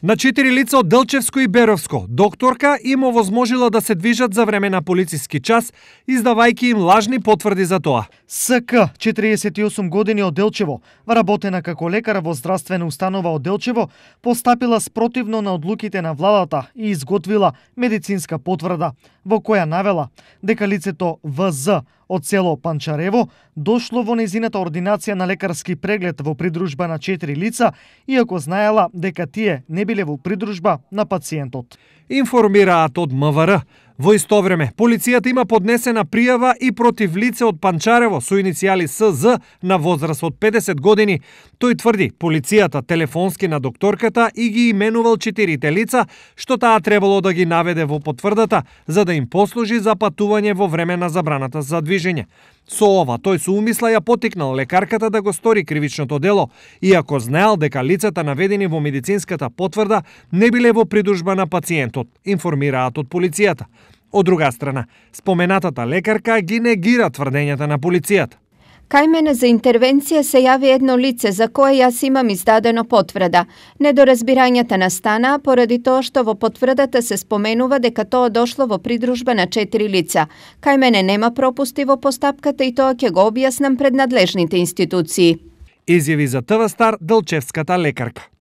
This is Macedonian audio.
На 4 лица од Делчевско и Беровско, докторка им овозможила да се движат за време на полициски час, издавајќи им лажни потврди за тоа. СК, 48 години од Делчево, вработена како лекар во здравствена установа од Делчево, постапила спротивно на одлуките на владата и изготвила медицинска потврда, во која навела дека лицето ВЗ од село Панчарево дошло во незината ординација на лекарски преглед во придружба на 4 лица, иако знаела дека тие не биле во придружба на пациентот. Информираат од МВР. Во исто време, полицијата има поднесена пријава и против лице од Панчарево со иницијали СЗ на возраст од 50 години. Тој тврди, полицијата телефонски на докторката и ги именувал 4 лица, што таа требало да ги наведе во потврдата, за да им послужи за патување во време на забраната за движење. Со ова, тој со умисла ја потикнал лекарката да го стори кривичното дело, иако знаел дека лицата наведени во медицинската потврда не биле во придружба на пациентот, информираат од полицијата. Од друга страна, споменатата лекарка ги негира тврдењата на полицијата. Кај мене за интервенција се јави едно лице за кое јас имам издадено потврда. Недоразбирањата настанаа поради тоа што во потврдата се споменува дека тоа дошло во придружба на 4 лица. Кај мене нема пропусти во постапката и тоа ќе го објаснам пред надлежните институции. Изјави за ТВ Стар Делчевската лекарка.